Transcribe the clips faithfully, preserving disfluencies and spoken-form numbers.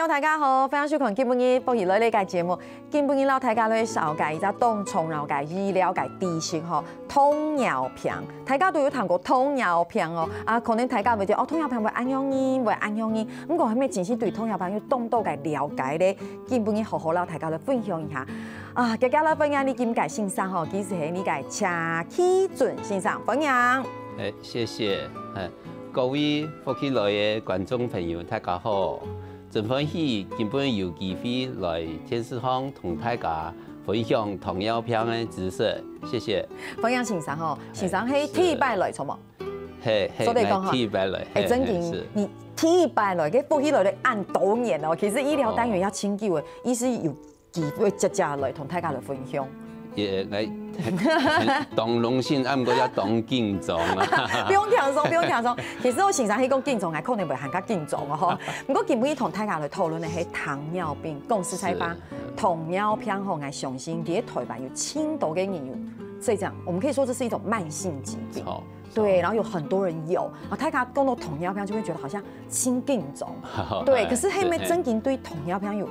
大家好，歡迎收看今晡日福氣來了个節目。今晡日摎大家來紹介一隻當重要个醫療个知識吼，糖尿病。大家都有聽過糖尿病哦，啊，可能大家會覺得哦，糖尿病會恁樣呢，會恁樣呢。毋過係毋係真實對糖尿病有當多个了解咧？今晡日好好摎大家來分享一下。啊，今日來分享你今个先生吼，佢就係你个謝啟俊先生，歡迎。哎，謝謝。哎，各位福氣來了个觀眾朋友，大家好！真歡喜今晡日有機會來電視項同大家分享糖尿病个知識，謝謝。歡迎先生吼，先生係第一擺來，著無？嘿，嘿，所以講吼，第一擺來，哎，嘿真緊，是你第一擺來，該福氣來了恁多年哦，其實醫療單元也真久了，意思有機會接接來同大家來分享。也來當榮幸，啊，毋過也當緊張啊。不用緊張，不用緊張。其實𠊎先生係講緊張，𠊎可能會還較緊張哦吼。毋過今晡日同大家來討論个係糖尿病，講實在話，糖尿病吼，𠊎相信在台灣有真多个人有這樣，我們可以說這是一種慢性疾病。好，對，然後有很多人有，啊，大家講到糖尿病就會覺得好像真緊張。對，可是係毋係真經對糖尿病有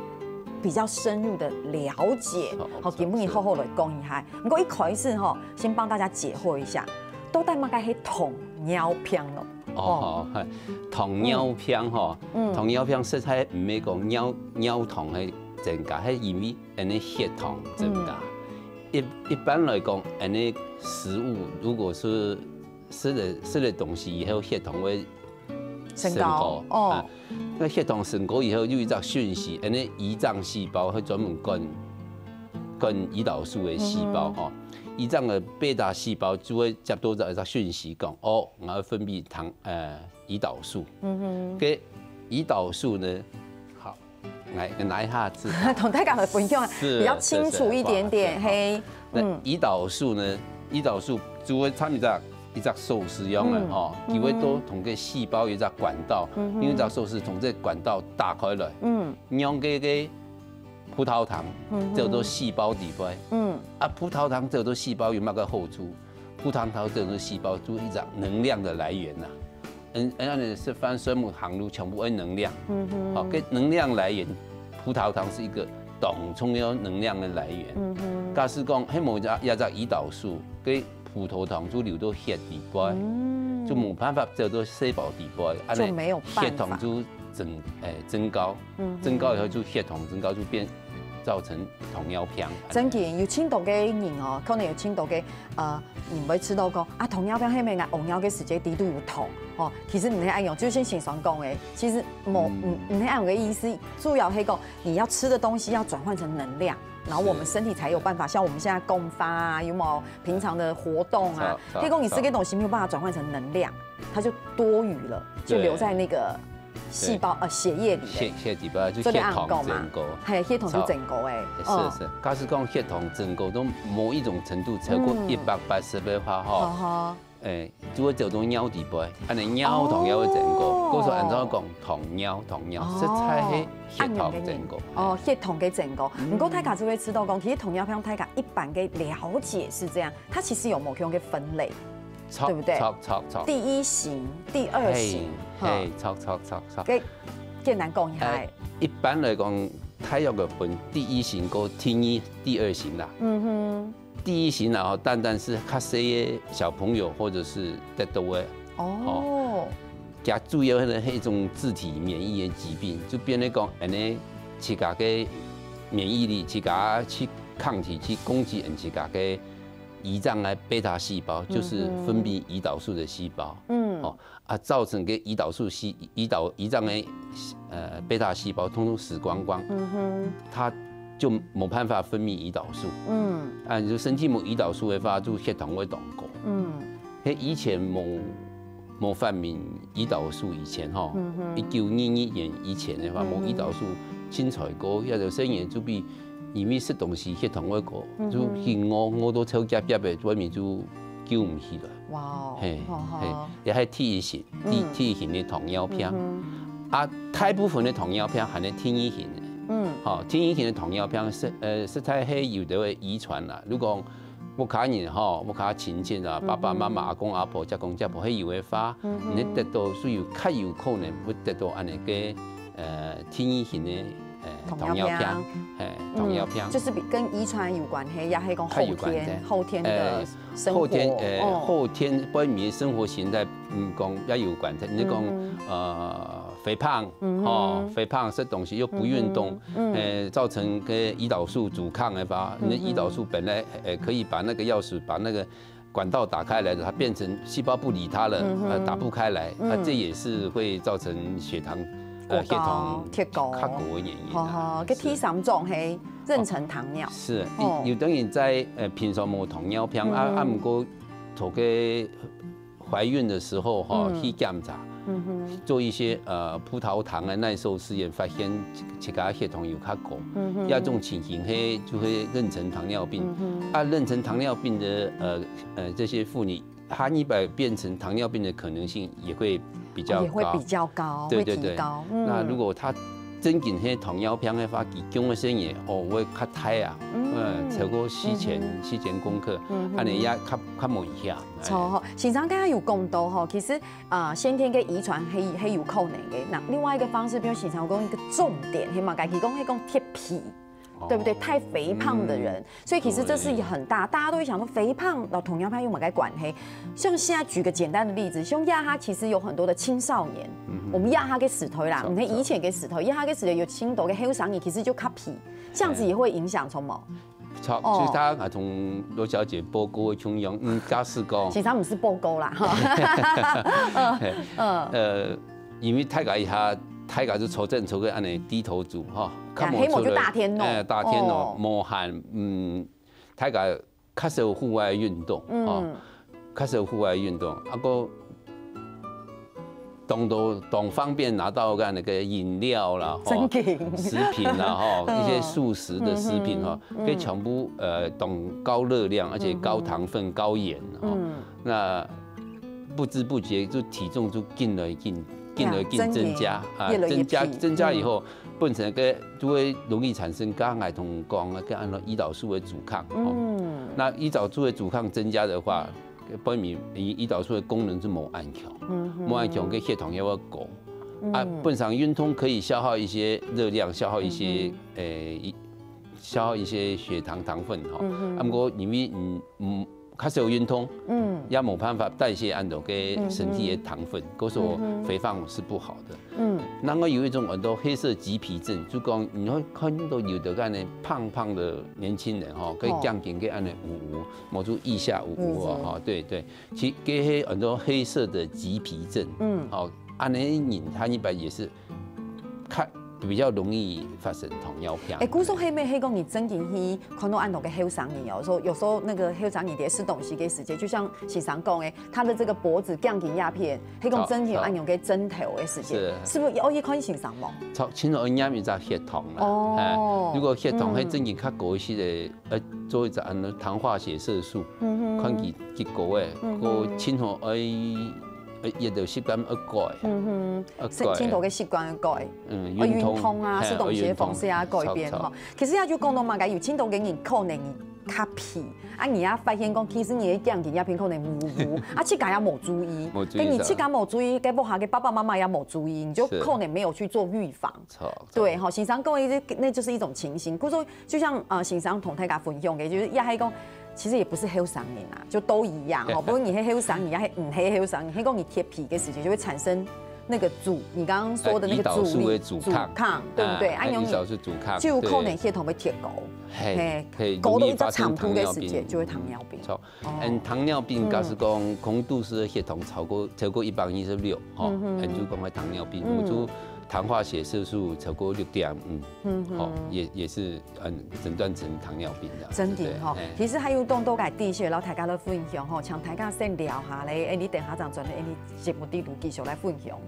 比較深入的了解？好，今晡日好好來講一下。毋過一開始吼，先幫大家解惑一下，到底麼个係糖尿病咯？哦，糖尿病吼，糖尿病實在毋係講尿尿糖个增加，係因為恁呢血糖增加。一一般來講，恁呢食物如果係食个食个東西以後，血糖會升高哦。該血糖升高以後，有一隻訊息，恁呢胰臟細胞會專門管管胰島素个細胞吼，胰臟个貝塔細胞就會接到這一隻訊息，講哦，𠊎愛分泌糖呃胰島素。該胰島素呢，好，來來拿一下紙。同大家來分享，是比較清楚一點點，是是嘿。那胰島素呢，胰島素就會參一隻一隻鎖匙樣个吼，佢會到同个細胞有一隻管道，因為隻鎖匙同這管道打開來，嗯，讓該个葡萄糖走到細胞底背，嗯，啊，葡萄糖走到細胞有麼个好處？葡萄糖走到細胞就一隻能量个來源吶。嗯，恁呢食飯、睡目、行路全部愛能量，嗯哼，好，該能量來源，葡萄糖係一個當重要能量个來源。嗯哼，假使講係無這這隻胰島素，該葡萄糖就流到血底背，就無辦法走到細胞底背，恁呢就沒有辦法血糖就增誒增高，增高以後就血糖增高就變造成糖尿病。真經有真多个人哦，可能有真多个呃，人會知道講啊，糖尿病係毋係𠊎屙尿个時節底肚有糖哦。其實毋係恁樣，就像先生講个，其實無毋毋係恁樣个意思，主要係講你要吃的東西要轉換成能量，然後我們身體才有辦法，像我們現在工作啊，有沒有平常的活動啊，著著譬如講你吃个東西沒有辦法轉換成能量，它就多餘了，就留在那個細胞呃血液裡了。血血底背就所以你血糖按講嘛增高。嘿，血糖就增高誒。是是，假使講血糖增高，都某一種程度超過嗯一百八十个話哦吼，吼，誒，就會走到尿底背，恁呢尿糖也會增高。哦故所恁樣講糖尿糖尿，哦實在係血糖增高。哦，血糖个增高。毋過大家就會知道講，其實糖尿病大家一般个了解是這樣，它其實有無共个分類，著對不對著著著。第一型、第二型，哈，嘿，著著著著。給簡單講一下誒。一般來講，大約个分第一型个第二第二型啦。嗯哼，第一型然後單單係較細个小朋友或者係得到个，哦，佢主要係一種自體免疫个疾病，就變成講恁呢自家个免疫力，自家去抗體去攻擊人自家个胰臟个貝塔細胞，就是分泌胰島素个細胞。嗯哦，啊，造成个胰島素細胰島胰臟个呃貝塔細胞通通死光光，嗯哼，它就無辦法分泌胰島素。嗯啊，你就身體無胰島素个話，就血糖會當高。嗯迄以前無無發明胰島素以前吼，一九二二年以前个話，無胰島素清彩高，也就生人就比因為食東西血糖會高，就去餓餓到超夾夾个，外面就救毋起來。哇哦，嘿，吼吼嘿，也係第一型，第第一型个糖尿病。啊，大部分个糖尿病還係第二型个。嗯吼，第二型个糖尿病係呃，實在係有个遺傳啦。如果屋下人吼，屋下親戚啊，爸爸媽媽、阿公阿婆、叔公叔婆，係有个話，你得到係有較有可能會得到恁呢个呃，第二型个，呃，糖尿病，糖尿病。嘿，糖尿病。嗯，就是比，跟遺傳有關係，也係講較有關係。後天，後天的呃，生活，后天，呃，哦。后天，不然你的生活形态，嗯，讲也有关系。你讲，嗯哼。呃，肥胖，嗯哼。吼，肥胖，食东西又不运动，嗯哼，嗯。呃，造成个胰岛素阻抗的话，嗯哼。那胰岛素本来，呃，可以把那个钥匙，把那个管道打开来的，它变成细胞不理它了，嗯哼。呃，打不开来，啊，嗯。这也是会造成血糖，呃，过高，血糖过高。较高的原因啊。好，好，个第三种是。是。 係妊娠糖尿。是，哦。有，有等于在，呃，平常无糖尿病，啊，嗯哼。啊，毋过，做个怀孕的时候，吼，嗯。去检查，嗯哼。做一些，呃，葡萄糖的耐受试验，发现自，自家血糖有较高。嗯哼。啊，这种情形，嘿，就会妊娠糖尿病。嗯哼。啊，妊娠糖尿病的，呃，呃，这些妇女，她一般变成糖尿病的可能性也会比较高。哦，也会比较高，对，对，对。会提高。嗯。那如果她真正个糖尿病个话，佢降个生也，哦，会较大啊，嗯。嗯，超过四千，嗯哼。四千公克，嗯哼。恁呢也较，较危险。哎。错，先生刚刚有讲到吼，其实，呃，先天个遗传还，还有可能个。那另外一个方式，比如先生讲一个重点，起码该提供，迄讲铁皮。 对不对？哦。太肥胖的人，嗯。所以其实这是一个很大，对。大家都会想说肥胖，然后糖尿病有没有关系？像现在举个简单的例子，像亚哈其实有很多的青少年，嗯哼。我们亚哈个死头啦，我们以前个死头，亚哈个死头有青头个黑sarni，其实就较肥，这样子也会影响什么？好，哦。就他啊，同罗小姐报告的共样，嗯，假使讲，其实他们是报告啦，哈。嗯，嗯。呃， 因为大家一下，大家就坐正坐个安尼低头族吼，呀，看不出来。黑幕就大天哦。哎，大天哦，哦。无限，嗯，大家较少户外运动，嗯。哦，较少户外运动，啊个当多，当方便拿到个那个饮料啦，吼，真紧。食品啦，吼，嗯。一些素食的食品哈，嗯哼，嗯。可以全部，呃，当高热量，而且高糖分、嗯哼。高盐，吼。嗯。那不知不觉就体重就紧来紧，紧来紧增加，呀，增加，啊，越来越增加，肥，增加以后，嗯。本身个就会容易产生刚才同讲个，跟安到胰岛素的阻抗，哦。嗯。那胰岛素的阻抗增加的话，本身胰，胰岛素的功能是无恁强，嗯哼。无恁强个血糖也会高。啊，嗯。本身运动可以消耗一些热量，消耗一些，嗯哼。诶，一，消耗一些血糖糖分，吼。嗯哼。啊，不过因为，嗯，嗯， 较少运动，嗯。也无办法代谢恁多个身体的糖分，嗯哼。故所肥胖是不好的。嗯哼。嗯。另外有一种很多黑色棘皮症，就讲你会看到有的个呢胖胖的年轻人吼，可以哦。这样个安尼乌乌，摸出腋下乌乌哦，嗯。吼，对，对，其实这些很多黑色的棘皮症，嗯。哦，安尼人他一般也是看比较容易发生糖尿病。哎，故所后面黑讲你真正去 看到恁多个后生人哦，说有时候那个后生人在吃东西个时节，就像先生讲的，他的这个脖子降低压片，黑讲真正有恁样个症头的时节，是。是不是要去看先生无？超，先要验一下血糖啦。哦。哎，如果血糖还真正较高一些的，呃，做一下安糖化血色素，嗯哼。看几，几高诶，嗯哼。个先要爱，呃，也得习惯要改，嗯哼。要改。先，先个习惯要改。嗯，要运动，运动啊，嘿，吃东西的方式啊，要运动，改变吼。 其实也就讲到嘛，有真多个人可能你较肥，啊，你也发现讲，其实你的眼睛也偏可能模糊，啊，自家也无注意，无注意的。跟你自家无注意，该屋下个爸爸妈妈也无注意，你就可能没有去做预防。是。错，错。对，吼，先生讲的这，那就是一种情形。故所就像，呃，先生同大家分享的，就是也还讲，其实也不是后生人啊，就都一样，吼，不论你是后生人，也是，嗯，黑后生人，黑讲你铁皮的时间就会产生 那个阻，你刚刚说的那个阻力，呃，胰岛素的阻抗。阻抗，对不对？啊，哎，容易，胰岛素阻抗，就可能血糖会提高，对。嘿，嘿，嘿，高到一个程度的时间就会糖尿病。容易发生糖尿病。错。哦。嗯，糖尿病假使讲，嗯。高度是血糖超过，超过一百二十六，吼，嗯哼。哎，就讲会糖尿病，嗯。我就糖化血色素超过六点五，嗯哼。吼，也，也是 嗯，诊断成糖尿病的，真的吼，对不对？嘿。其实还有当多个知识，然后大家来分享吼，请大家先聊下咧，哎，你等下正转来，哎，你节目底肚继续来分享。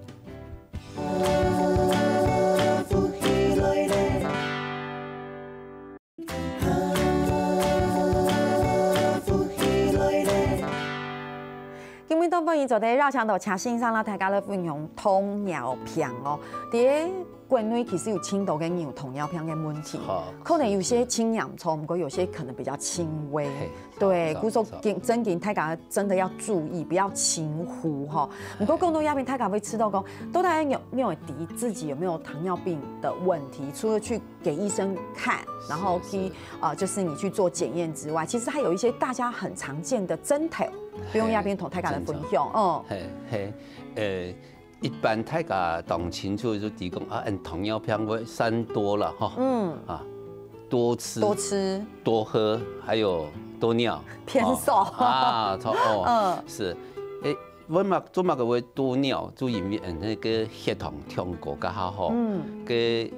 今日當歡迎做得邀請到謝先生啦，大家來分享糖尿病哦。第一國內其實有盡多个人有糖尿病个問題，可能有些輕嚴重，毋過有些可能比較輕微。對，故所真真緊大家真的要注意，不要輕忽吼。毋過講到這片，大家會知道講，到底你有你有知自己有沒有糖尿病的問題，除了去給醫生看，然後去呃，就是你去做檢驗之外，其實還有一些大家很常見的症頭，不用這片同大家來分享，嗯。係係，呃。一般大家當清楚就知講啊，嗯，糖尿病會三多了哈，嗯，啊，多吃、多吃、多喝，還有多尿，偏瘦啊，錯哦，嗯，是，誒，為麼做麼个會多尿？就因為嗯那個血糖上高个下吼，嗯，个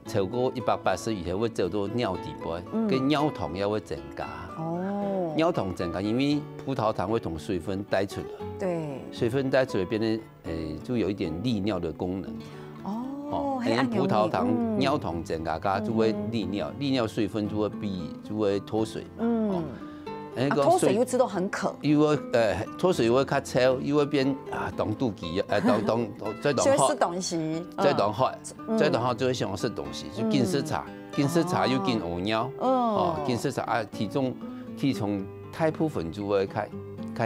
超過一百八十以後會走到尿底背，嗯，个尿糖也會增加，哦，尿糖增加，因為葡萄糖會從水分帶出來，對，水分帶出來變成。誒，就有一點利尿的功能。哦，因為葡萄糖、尿糖增加，就會利尿，利尿水分就會比就會脫水。嗯，啊，脫水又知道很渴，又會呃脫水又會較臭，又會變啊當肚飢，呃當當最當渴，食東西，最當渴，最當渴就會想食東西，就緊食茶，緊食茶又緊屙尿，哦，緊食茶啊體重體重大部分就會較較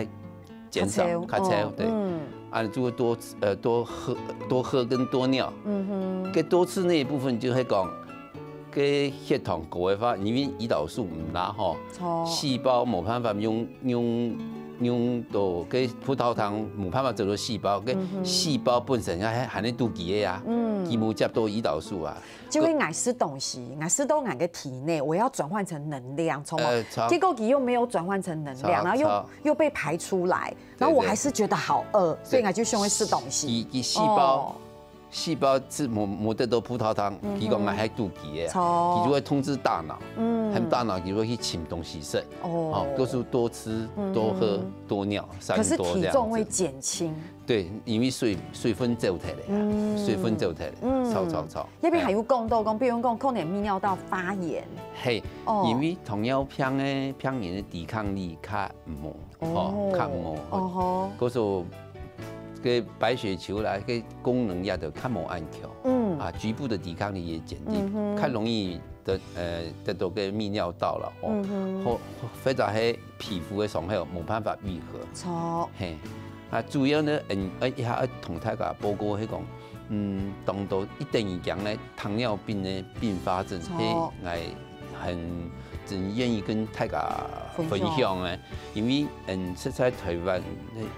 減少，較瘦，對，嗯，啊，就會多呃多喝多喝跟多尿，嗯哼，該多吃那一部分就係講，該血糖高个話，因為胰島素毋罅吼，細胞無辦法用用用到該葡萄糖無辦法走到細胞，該細胞本身還還係肚飢个啊，嗯，佢無接到胰島素啊， 就會愛食東西，愛食到𠊎个體內，我要轉換成能量，從而，呃，結果佢又沒有轉換成能量，然後又又被排出來，然後我還是覺得好餓，所以𠊎就想要食東西。佢佢細胞，細胞係無無得到葡萄糖，佢講𠊎還肚飢个，佢就會通知大腦，喊大腦佢會去尋東西食，哦，都是多吃、多喝、多尿，三多這樣子。可是體重會減輕。 對，因為水水分走忒了呀，水分走忒了，超超超。這片還有講到講，比如講可能泌尿道發炎，係，因為糖尿病个病人个抵抗力較無，吼，較無，哦吼，故所个白血球啦，个功能也就較無恁強，嗯，啊，局部的抵抗力也減低，較容易得呃得到个泌尿道了，吼，或或者係 皮膚个傷口無辦法愈合。著。係，啊，主要呢，嗯，呃，一下愛同大家報告係講，嗯，當多一等一樣个糖尿病个併發症，係𠊎很真願意跟大家分享个，因為嗯，實在台灣个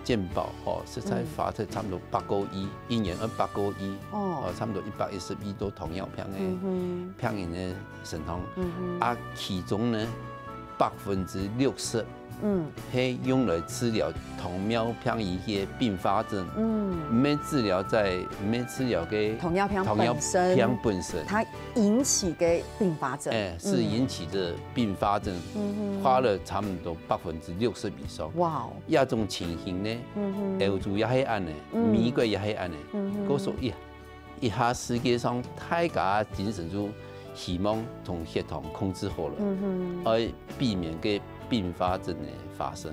健保吼，實在花忒差毋多八個億，一年愛八個億，哦，差毋多一百一十億到糖尿病个病人个身上，啊，其中呢，百分之六十 嗯，係用來治療糖尿病一些併發症，嗯，毋係治療在毋係治療个糖尿病本身，糖尿病本身，它引起个併發症，哎，係引起个併發症，花了差毋多百分之六十以上。哇哦，這種情形呢，歐洲也係恁呢，美國也係恁呢，故所以 一下世界上大家精神就希望同血糖控制好了，愛避免个併發症个發生。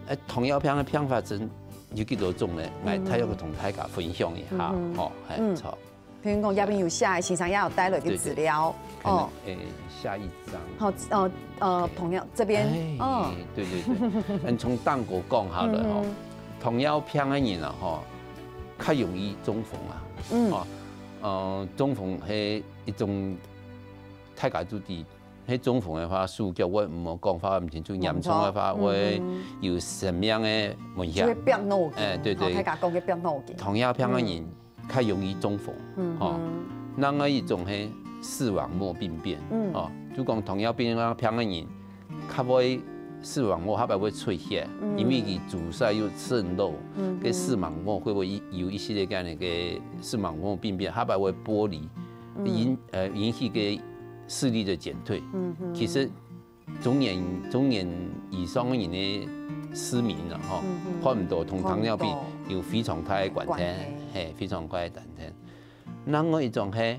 哎，糖尿病个併發症有幾多種呢？來，大約同大家分享一下，吼，哎，著。譬如講，這片有寫，先生也有帶來个資料，哦，哎，下一張。好，呃呃，朋友這邊，哎，對對對，嗯，從當過講好了吼，糖尿病个人啊，吼， 較容易中風啊。嗯，哦，呃，中風係一種大家都知，係中風个話，手腳會毋好講話毋清楚，嚴重个話會有生命个危險。就會變腦筋，哎，對對，大家講个變腦筋。糖尿病个人較容易中風，嗯，哦，另外一種係視網膜病變，嗯，哦，就講糖尿病个人 較會視網膜下擺會出血，因為佢注射有滲漏，該視網膜會不會有一系列个那個視網膜病變，下擺會剝離，引呃引起个視力的減退。其實中年中年以上个人个失明了吼，看毋到同糖尿病有非常大个關係，嘿，非常大个關係。另外一種係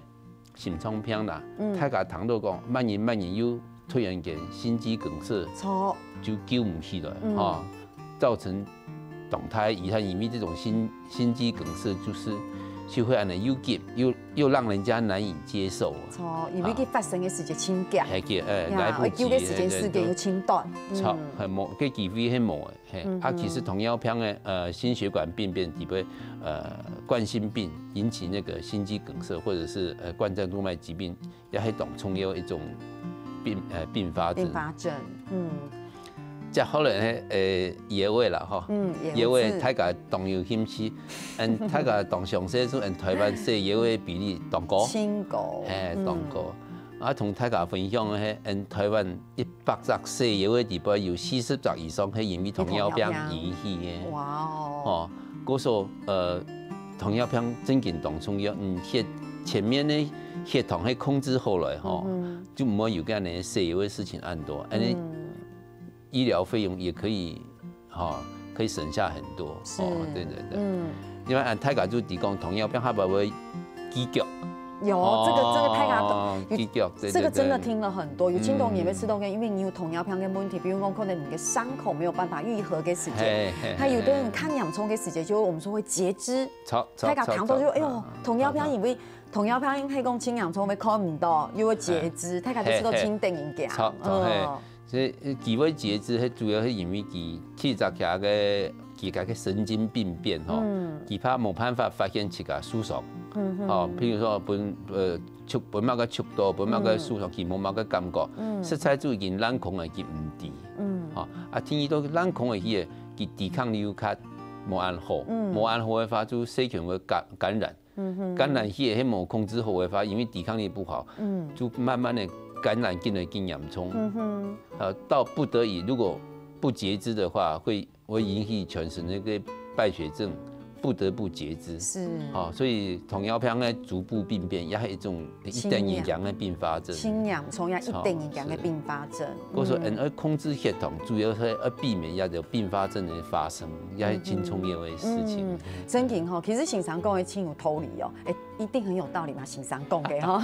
心臟病啦，大家聽到講，慢慢慢慢又突然間心肌梗塞，就救毋起來，哈，造成當大遺憾，因為這種心心肌梗塞就是就會恁樣又急，又，又讓人家難以接受啊。著，因為佢發生个時間真緊。係，緊，呃，呀，來不及，愛救个時間時間又真短。著，嗯。係無，个機會係無个，係。嗯哼。啊，其實糖尿病个，呃，心血管病變底背，呃，冠心病引起那個心肌梗塞或者是，呃，冠狀動脈疾病，也係當重要一種并，呃，并发症。并发症，嗯。接下來呢，呃，腰仔啦，吼。嗯，腰仔。腰仔大家當有興趣，嗯，大家當詳細，就，嗯，台灣洗腰仔比例當高。真高。係，嗯。當高。啊，同大家分享个係，嗯，台灣一百隻洗腰仔底背有四十隻以上係因為糖尿病引起个。哇哦。哦，故所，呃，糖尿病真經當重要，嗯，血，前面个血糖係控制好來，吼，嗯哼。就毋會有恁樣个洗腰仔个事情恁多，恁樣嗯。醫療費用也可以，吼，可以省下很多。是。哦，對對對。嗯。另外，啊，大家就提供糖尿病，會不會 支腳。有，這個，這個大家都，哦，有，支腳，對，這個真的聽了很多，對，對。有聽眾也會知道，嗯。因為你有糖尿病的問題，比如說可能你的傷口沒有辦法愈合的時間，嘿，嘿，還有的人較嚴重的時間，就我們說會截肢。著，著，大家聽到就，著，著，哎喲，著，糖尿病以為，著，著。糖尿病係講盡嚴重會看毋到，又會截肢，嘿，大家就知道，嘿，嘿。真得人驚。著，著，嘿。嗯。 所以，呃，佢會截肢，係主要係因為佢其實佢个，佢个神經病變吼，嗯。佢怕無辦法發現自家受傷。嗯哼。哦，譬如說分，呃，觸，分麼个觸到，分麼个受傷，嗯。佢無麼个感覺。嗯。實在就已經躪空了，佢毋知。嗯。哦，啊，第二到躪空了去，佢抵抗力又較無恁好，嗯。無恁好个話，就細菌會感，感染。 嗯哼。感染去，係無控制好个話，因為抵抗力不好，嗯。就慢慢地感染變得更嚴重。嗯哼。呃，到不得已，如果不截肢的話，會，會引起全身那個敗血症，不得不截肢。是。哦，所以糖尿病个逐步病變，也係一種一等影響个并發症。盡嚴重，也一等影響个并發症。 我說，嗯。嗯，愛控制血糖，主要係愛避免這種并發症的發生，也係盡重要的事情。嗯，真經吼，其實先生講个盡有道理哦，欸，一定很有道理嘛，先生講个吼。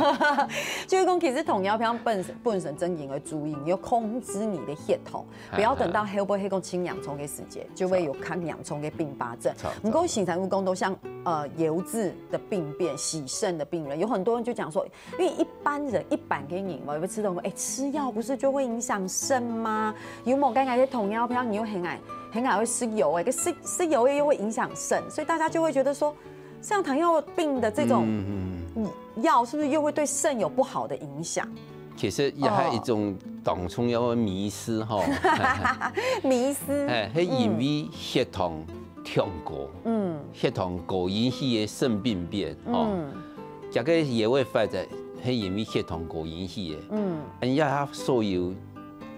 就是講，其實糖尿病本身，本身真經愛注意，你要控制你的血糖，不要等到後尾係講盡嚴重的時間，就會有較嚴重的并發症。著，著。毋過先生有講到像，呃，腰子的病變、洗腎的病人，有很多人就講說， 因為一般人，一般个人，𠊎有試著講，欸，吃藥不是就會影響腎嗎？有無該个糖尿病，你又很愛，很愛會食藥欸，可食，食藥欸又會影響腎，所以大家就會覺得說，像糖尿病的這種，嗯，嗯，嗯。嗯，藥是不是又會對腎有不好的影響？其實也係一種當重要的迷思吼。哦。迷思。欸，係因為血糖 糖高，嗯。血糖高引起个腎病變，吼。嗯。這个也會發展，係因為血糖高引起个。嗯。人家所有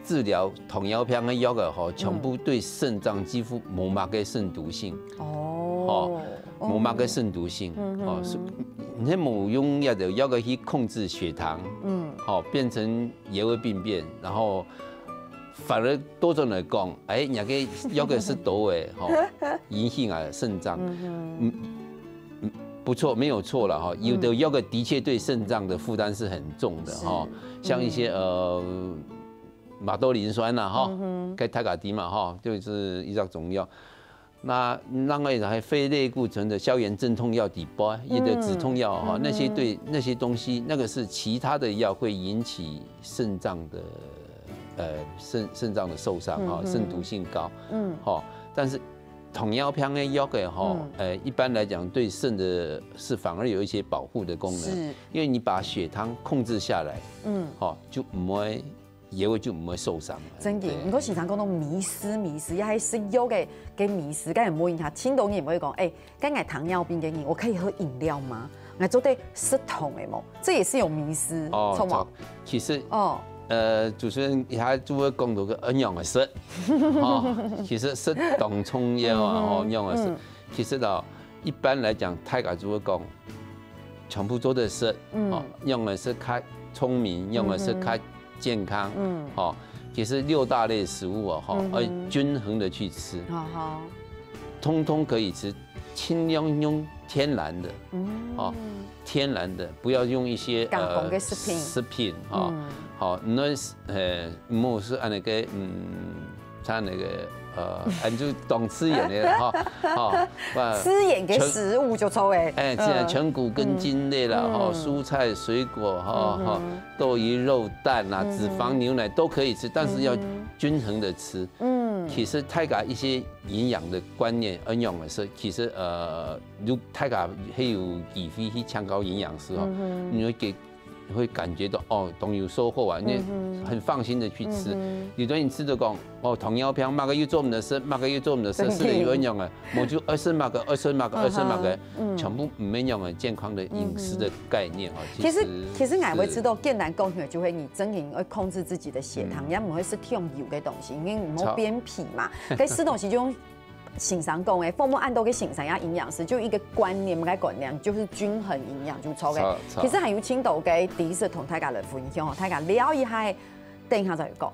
治療糖尿病个藥个吼，全部對腎臟幾乎無麼个腎毒性。哦。吼，無麼个腎毒性。嗯哼。吼，所以你無用藥个藥个去控制血糖，嗯。吼，變成腰仔病變，然後 反而倒轉來講，欸，若个藥仔食多欸，吼，影響啊腎臟。嗯哼。嗯，嗯，不錯，沒有錯啦，吼。有的藥仔的確對腎臟的負擔是很重的，是。吼。像一些，嗯。呃，馬兜鈴酸啦，吼，嗯哼。該大家知嘛，吼，就是一種中藥。 那另外一種還有非類固醇的消炎鎮痛藥底背，有的止痛藥哈，嗯，那些對，嗯哼。那些東西，那個是其他的藥會引起腎臟的，呃，腎，腎臟的受傷哈，嗯哼。腎毒性高，嗯。哈，但是糖尿病的藥的哈，嗯。呃，一般來講對腎的是反而有一些保護的功能，是。因為你把血糖控制下來，嗯。哈，就不會 腰仔就毋會受傷了。真个，對。毋過先生講到迷思，迷思，也係食藥个，个迷思，該有無影響？聽到你有無會講，欸，該𠊎糖尿病个人，我可以喝飲料嗎？𠊎做得食糖个無？這也是有迷思，哦，著無？著。其實，哦。呃，主持人一下就會講到个，呃，仰仔食，哦，其實食當重要啊，嗯哼，哦，仰仔食。嗯。其實哦，一般來講，大家就會講，全部做得食，嗯。哦，仰仔食較聰明，仰仔食較 嗯哼。健康，嗯。吼，其實六大類食物啊，吼，嗯哼。要均衡地去吃，好，好。通通可以吃，盡量用天然的，嗯。哦，天然的，不要用一些，加工的食品。呃，食品，哦。嗯。好，那，呃，毋好食恁樣个，嗯，他那个呃，俺就当吃盐的哈，哈，呃，吃盐个食物就错哎。哎，这样全谷根茎类啦，哈，蔬菜、水果，哈，哈，豆鱼、肉、蛋啊，脂肪、牛奶都可以吃，但是要均衡的吃。嗯，其实大家一些营养的观念，应用的是，其实呃，如大家还有机会去请教营养师哦，你会给会感觉到哦，都有收获啊，你很放心的去吃。有的人吃的讲哦，糖尿病，那个又做不能吃，那个又做不能吃，吃了有营养啊，我就二十那个，二十那个，二十那个，全部没营养健康的饮食的概念哦。其实其实俺会吃到健康讲起来，就会你真的会控制自己的血糖，也不会是忒油的东西，因为你会变肥嘛。可以吃东西就用 先生讲个，父母恁多个先生呀，营养师就一个观念，个观念就是均衡营养就错个。其实还有青豆个知识同大家来分享哦，大家聊一下，等一下再讲。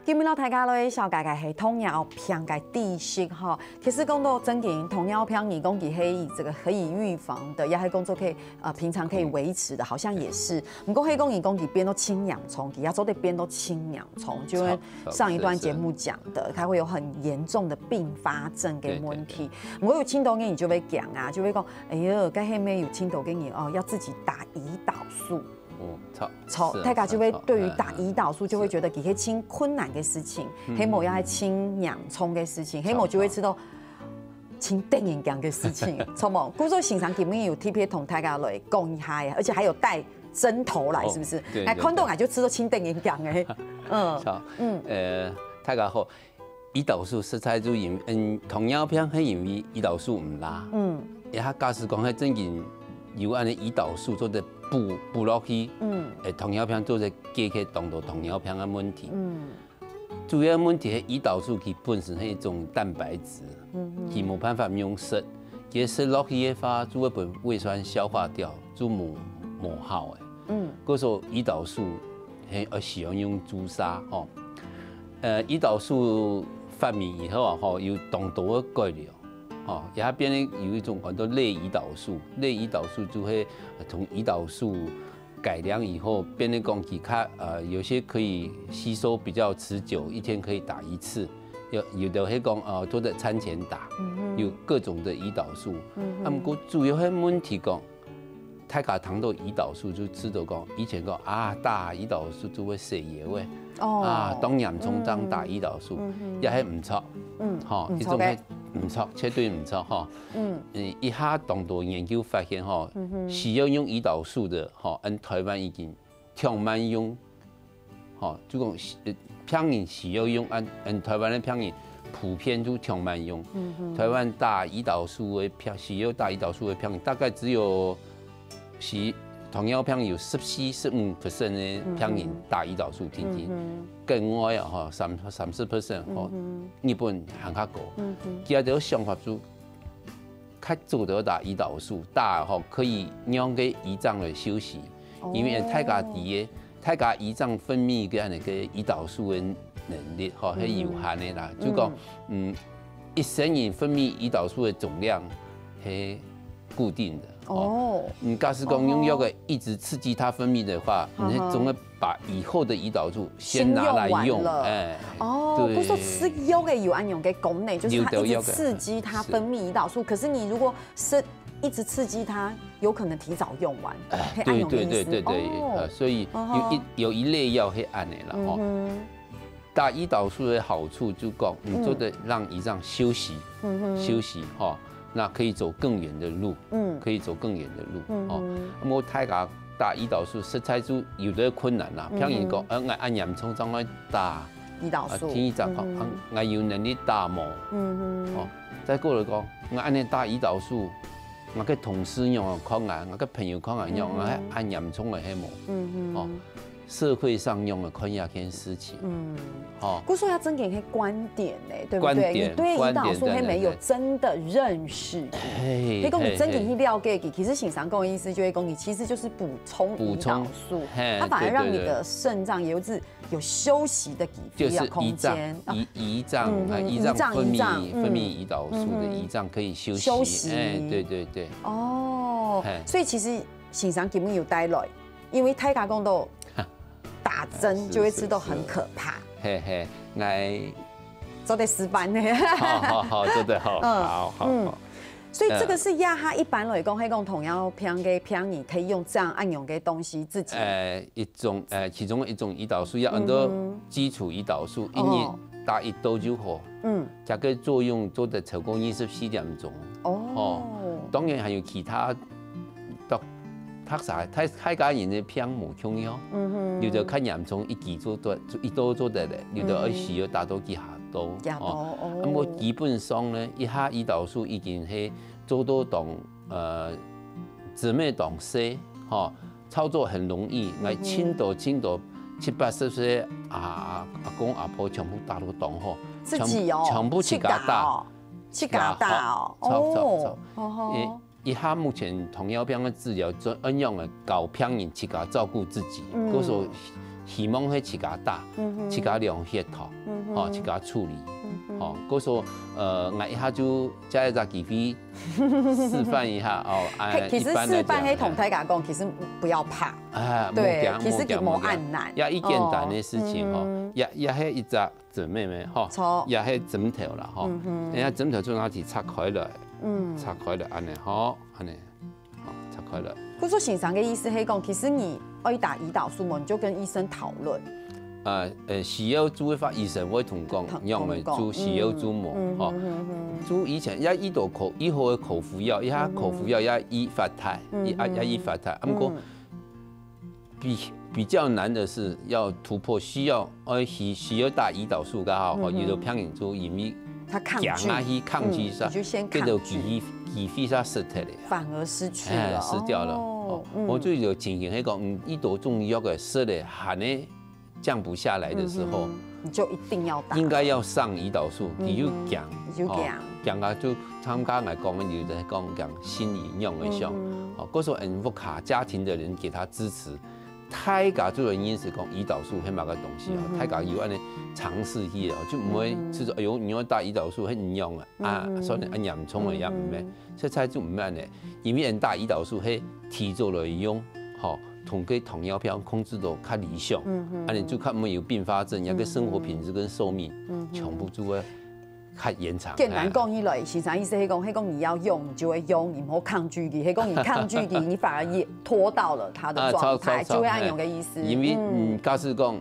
今日摎大家來紹介个係糖尿病个知識吼。 其實講到正經，糖尿病你講佢係這個可以預防的，也係講做可以呃平常可以維持的，好像也是。毋過可以講你講佢變到盡嚴重，佢也做得變到盡嚴重，就像上一段節目講的，它會有很嚴重的併發症个問題。毋過有盡多个人就會講啊，就會講，哎喲，該係毋係有盡多个人哦，要自己打胰島素。 哦，著，著，大家就會對於打胰島素就會覺得佢係盡困難个事情，係無也係盡嚴重个事情，係無就會知道盡得人驚个事情，著無？故所先生今日有特別同大家來講一下，而且還有帶針頭來，是不是？來看到𠊎就知道盡得人驚个，嗯，嗯，呃，大家好。 胰島素實在就因嗯糖尿病係因為胰島素毋罅，嗯，也假使講係正經有恁呢胰島素做得補補落去，嗯，誒糖尿病做得解決當多糖尿病个問題。嗯，主要問題係胰島素佢本身係一種蛋白質，嗯，佢無辦法用食，佢食落去个話，就會分胃酸消化掉，就無無效誒。嗯，故所胰島素係愛需要用注射吼。 呃，胰島素發明以後啊，吼，有當多个改良，吼，也變成有一種叫做類胰島素。類胰島素就會從胰島素改良以後，變成講佢較呃，有些可以吸收比較持久，一天可以打一次。有有的會講呃，做得餐前打，有各種的胰島素。啊，毋過主要个問題講， 大家談到胰島素就知道講，以前講啊，打胰島素就會死喲誒，哦，啊，當嚴重正打胰島素，也係毋著，嗯，吼，毋著个，一種係毋著，絕對毋著吼。嗯，一下當多研究發現吼，需要用胰島素个吼，𠊎台灣已經忒慢用 吼，就講病人需要用，按按台灣个病人普遍就忒慢用。台灣打胰島素个病，需要打胰島素个病人，大概只有是糖尿病有十四、十五percent个病人打胰島素，平均，國外啊吼，三三十percent吼，日本還較高。佢兜个想法就 較早就打胰島素，打吼可以讓該胰臟來休息，因為大家知个，大家胰臟分泌个恁呢个胰島素个能力吼，係有限个啦。就講，嗯，一生人分泌胰島素个總量係固定个。哦，你假使講用藥个一直刺激它分泌的話，你總會 把以後的胰島素先拿來用，哎，哦，不是說吃藥个有恁樣个功能，就是它一直刺激它分泌胰島素，可是你如果是一直刺激它，有可能提早用完，哎，對對對對對，呃，所以有一有一類藥係恁呢啦吼。打胰島素的好處就講，你做得讓胰臟休息，休息吼， 那可以走更遠的路，嗯，可以走更遠的路哦。那麼大家打胰島素實在就有點困難啦。譬如講，呃，𠊎恁嚴重，正愛打胰島素，聽醫生講，啊，𠊎有能力打無？嗯哦，再過來講，𠊎恁呢打胰島素，𠊎个同事仰看𠊎，𠊎个朋友看𠊎仰，𠊎恁嚴重个係無？嗯哦，社會上仰仔看這件事情。嗯，吼，故所要增加一些觀點呢，對不對？觀點，你對胰島素還沒有真的認識，觀點，對，對，對。嘿，你講你真的去了解佢，嘿，嘿。其實先生講的意思就係講，你其實就是補充胰島素，補充，嘿，它反而讓你的腎臟有自，對，對，對。有休息的機會，就是要空間。胰臟，哦。胰，胰臟，嗯，嗯，啊，胰臟分泌，胰臟，胰臟，嗯。分泌胰島素的，嗯哼。胰臟可以休息。休息。哎，對，對，對。哦，嘿。所以其實先生根本有帶來，因為大家講到打針就會知道很可怕。是，是，是。嘿，嘿，來。做得示範呢。好，好，好，做得好，嗯，好，好，嗯。好。所以這個是這下一般來講，呃，係講糖尿病个病人可以用這樣恁樣个東西自己。呃，一種，呃，其中一種胰島素，有很多，嗯哼。基礎胰島素，一日，哦。打一兜就好。嗯。這個作用做得超過二十四點鐘。哦。哦，當然還有其他，到，大家，大，大家人的病無共樣。嗯哼。有的較嚴重，一支做得，一兜做得了，有的愛需要打到幾下兜。嗯哼。幾下兜，哦。哦。啊，毋過基本上呢，一下胰島素已經係做到當，呃，姊妹當細，吼，操作很容易，嗯哼。來盡多盡多七八十歲阿，阿公阿婆全部打到當好。自己哦，全部，全部自家打。自家哦，自家打哦，自家打，哦，哦，哦。一下目前糖尿病个治療，就恁樣个教病人自家照顧自己，嗯。故所希望係自家打，嗯哼。自家量血糖，嗯哼。吼，自家處理，嗯哼。吼，故所，呃，𠊎一下就借一隻機會示範一下，哦，哎，嘿，其實一般來講，示範係同大家講，其實不要怕。哎，對，莫驚，其實佢無恁難。莫驚，莫驚。也已簡單个事情，吼，哦，嗯哼。也，也係一隻 姊妹妹，吼，著。也係針頭啦，吼。嗯哼。人家針頭就拿起拆開來，嗯。拆開來，恁呢，吼，恁呢，吼，拆開來。故所先生个意思係講，其實你愛打胰島素嘛，你就跟醫生討論。呃，呃，需要注的話，醫生會同講，同，仰會注，同講，需要注無，嗯，吼。嗯，嗯，嗯，嗯。注以前，也一多口，一盒个口服藥，一下口服藥也一發呆，嗯，一，啊，嗯，也一發呆。啊，毋過，嗯。 比，比較難的是要突破，需要，呃，需，需要打胰島素个吼，嗯哼。有的病人就因為佢抗拒。驚啊，去抗拒一下，嗯，你就先抗拒。變到機會，機會就失去了。反而失去了。哎，失掉了。哦，哦，嗯。我就有情形，那個，嗯，一多中藥个失了，還呢降不下來的時候，嗯哼，你就一定要打。應該要上胰島素，嗯哼。你就驚，你就驚。哦，驚啊，就參加來講，有的講講心理用的上。嗯哼。哦，故所，嗯，屋下家庭的人給他支持， 大家做个認識講胰島素係麼个東西啊，嗯哼。大家有恁呢嘗試去哦，就毋會，嗯哼。係說，哎喲，你愛打胰島素，係恁樣啊，啊，嗯哼。所以恁嚴重个也毋係，嗯哼。實在就毋係恁呢，因為人打胰島素係提早來用，吼，同个糖尿病控制到較理想，嗯哼。恁呢就較毋會有併發症，嗯哼。該生活品質跟壽命，嗯哼。全部就會 較延長。簡單講起來，先生意思係講，係講你要用，你就會用，你毋好抗拒佢，係講你抗拒佢，你反而也拖到了他的狀態，啊，著，著，著，就會恁樣个意思。嘿，因為，嗯。嗯，假使講，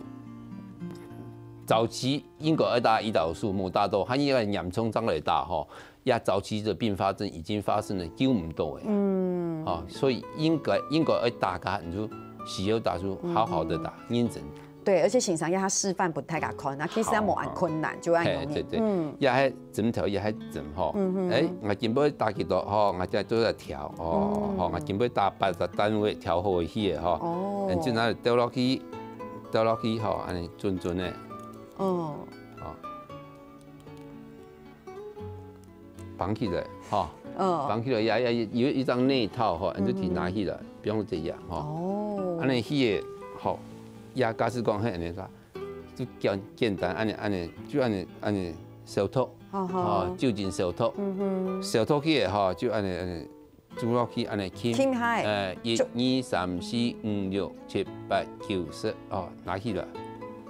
早期應該愛打胰島素，無打到，還有嚴重正來打吼，也早期的併發症已經發生了，救毋到誒。嗯。哦，所以應該，應該愛大家，你就需要打出好好的打，嗯。認真 對，而且先生要他示範分大家看，那其實也無恁困難，好，好。就恁容易。嘿，對，對。嗯。也係針頭，也係針吼。嗯哼。哎，𠊎今晡打幾多吼，𠊎再做來調哦，嗯。吼，𠊎今晡打八隻單位調好去个吼。哦。嗯，就拿來倒落去，倒落去吼，恁呢準準个。哦。好。 綁起來，吼。嗯。綁起來，也，也有一張內套，吼，嗯哼。你就提拿起來，比方這樣，吼。哦。恁呢去个，吼，也假使講，嘿，恁呢啥，就簡，簡單，恁呢，恁呢，就恁呢，恁呢消毒，好，好。吼，酒精消毒。嗯哼。消毒去个，吼，就恁呢，恁呢 注落去恁呢撳，撳下，呃，一、就二、三、四、五、六、七、八、九、十，哦，拿起來，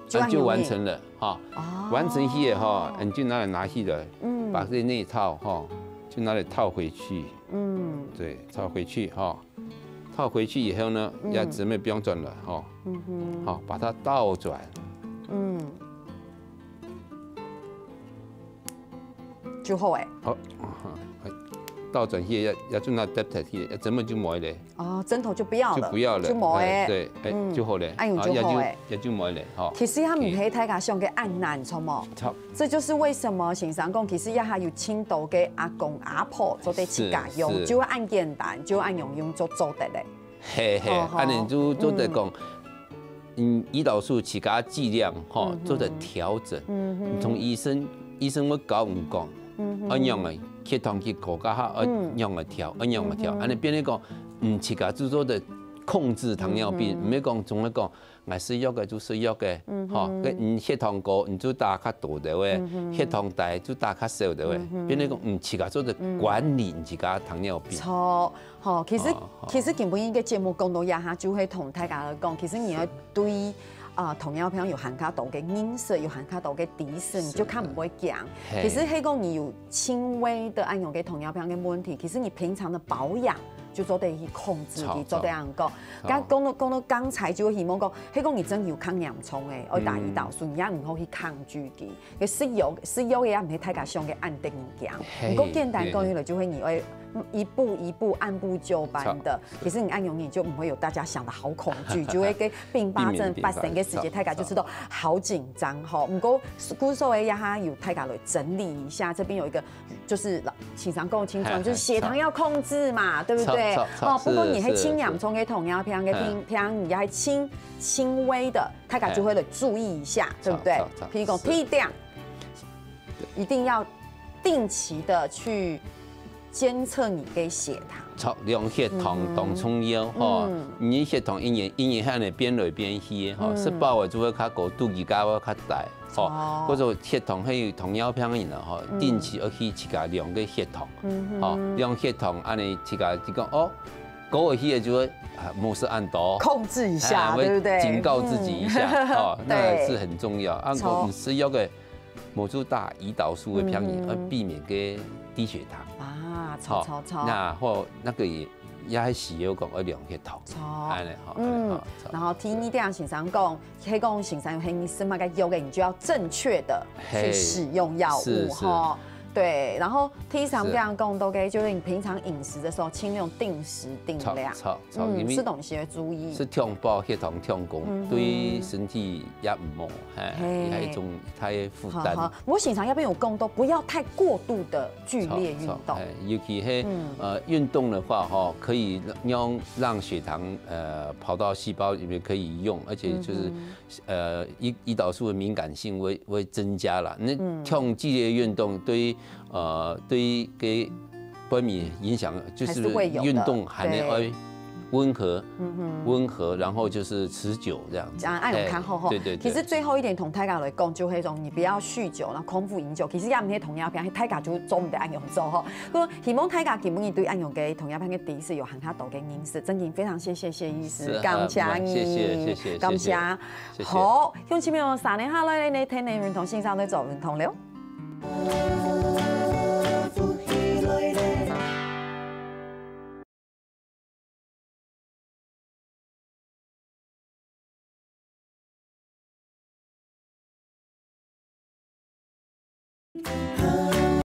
就恁容易。恁就完成了，哈。哦。完成去个哈，恁就拿來拿起來，嗯。把這內套哈，就拿來套回去。嗯。對，套回去哈。套回去以後呢，嗯。也準備不用轉了哈。嗯哼。好，把它倒轉。嗯。 就好誒。好，倒轉去，也，也就拿忒忒去，也根本就無咧。哦，針頭就不要了，就不要了，就無誒。哎，對，哎，嗯，就好咧。哎喲，啊，就好誒。也就，也就無咧，吼。其實佢毋係大家想个恁難，著無？著。這就是為什麼先生講，其實這下有盡多个阿公阿婆做得自家用，是，是。就恁簡單，就恁容易就做得咧。嘿，嘿，哦，吼。恁呢就做得講，嗯。嗯，胰島素自家劑量吼，嗯哼。做得調整。嗯哼。你同醫生，醫生會教你講，嗯哼。愛仰个血糖去高加下，愛嗯。仰个調，愛仰个調，嗯哼。恁樣變成講，嗯，自家就做得控制糖尿病，嗯哼。毋係講總係講，𠊎食藥个就食藥个，嗯哼。吼，該你血糖高，你就打較多个喂，嗯哼。血糖低就打較少个喂，嗯哼。變成講，嗯，自家做得管理你自家糖尿病。著。 吼，其實，哦，哦。其實今晡日个節目講到這下，就係同大家來講，其實你要對，啊，糖尿病有還較多个認識，有還較多个知識，你就較毋會驚。是。嘿。其實係講你有輕微的恁樣个糖尿病个問題，其實你平常的保養就做得去控制佢，著，做得恁樣講。著。剛，講到，講到剛才就希望講，係講你真有較嚴重个，愛打胰島素，嗯。你也毋好去抗拒佢。 个食藥，食藥个也毋係大家想个恁得人驚。嘿，毋過簡單講起來，就係你愛，嗯，一步一步按部就班的。著。其實你恁樣你就毋會有大家想的好恐懼，就會跟併發症發生个時節，避免併發症。大家就知道好緊張吼。毋過，故所以這下有大家來整理一下，這邊有一個，就是老，先生講清楚，嘿，就是血糖要控制嘛，著。對不對？著，著，著，哦，不過你還輕，是，是，嚴重个糖尿病个病，嘿。病，你還輕，輕微的，大家就會來注意一下，嘿。對不對？著，著，著，譬如講，是。低點， 一定要定期的去監測你个血糖。著，量血糖當重要吼，嗯。你血糖一年，一年下來變來變去吼，嗯。食飽个就會較高，肚臍加會較大吼，哦。或者血糖還有糖尿病个人吼，嗯。定期要去自家量个血糖，嗯哼。吼，量血糖恁樣自家就講哦，高个去个就會，啊，無食恁多。控制一下，哎，對不對？會警告自己一下，嗯。哦，那是很重要。啊，著。你食藥个 無就打胰島素个病人，嗯哼。愛避免个低血糖。啊，著，吼，著，著。那或那個也，也係需要講愛量血糖。著。恁樣吼，嗯，恁樣吼，著。然後第二點，先生講，係講先生有係你食麼个藥个，你就要正確的去使用藥物，嘿，是，是。吼。對，然後第三點講到个，就是你平常飲食的時候，盡量定時定量。著，著。 著，嗯，因為食東西要注意。食忒飽血糖忒高，嗯哼。對身體也毋好，嘿，嘿。也係一種大个負擔。好，好。毋過先生這邊有講到，不要太過度的劇烈運動。著，著，嘿，尤其係，嗯。呃，運動的話，吼，可以讓，讓血糖，呃，跑到細胞裡面可以用，而且就是，嗯哼。呃，胰，胰島素的敏感性會，會增加啦。那嗯。像劇烈運動，對於，呃，對於給 分泌影響，就是還是會有的，運動還能，對。哎，溫和，嗯哼。溫和，然後就是持久這樣子。啊，愛有看好吼。哎，對，對，對。其實最後一點同大家來講，就係講你不要酗酒，然後空腹飲酒。其實也毋係糖尿病，大家就做毋得恁樣做吼。不過希望大家今晡日對恁樣个糖尿病个知識有還較多个認識，真的非常謝謝謝醫師，是啊，感謝你，謝謝，謝謝，感謝。謝謝。謝謝。好，鄉親朋友，三年下來呢，天天運動，線上都做運動了。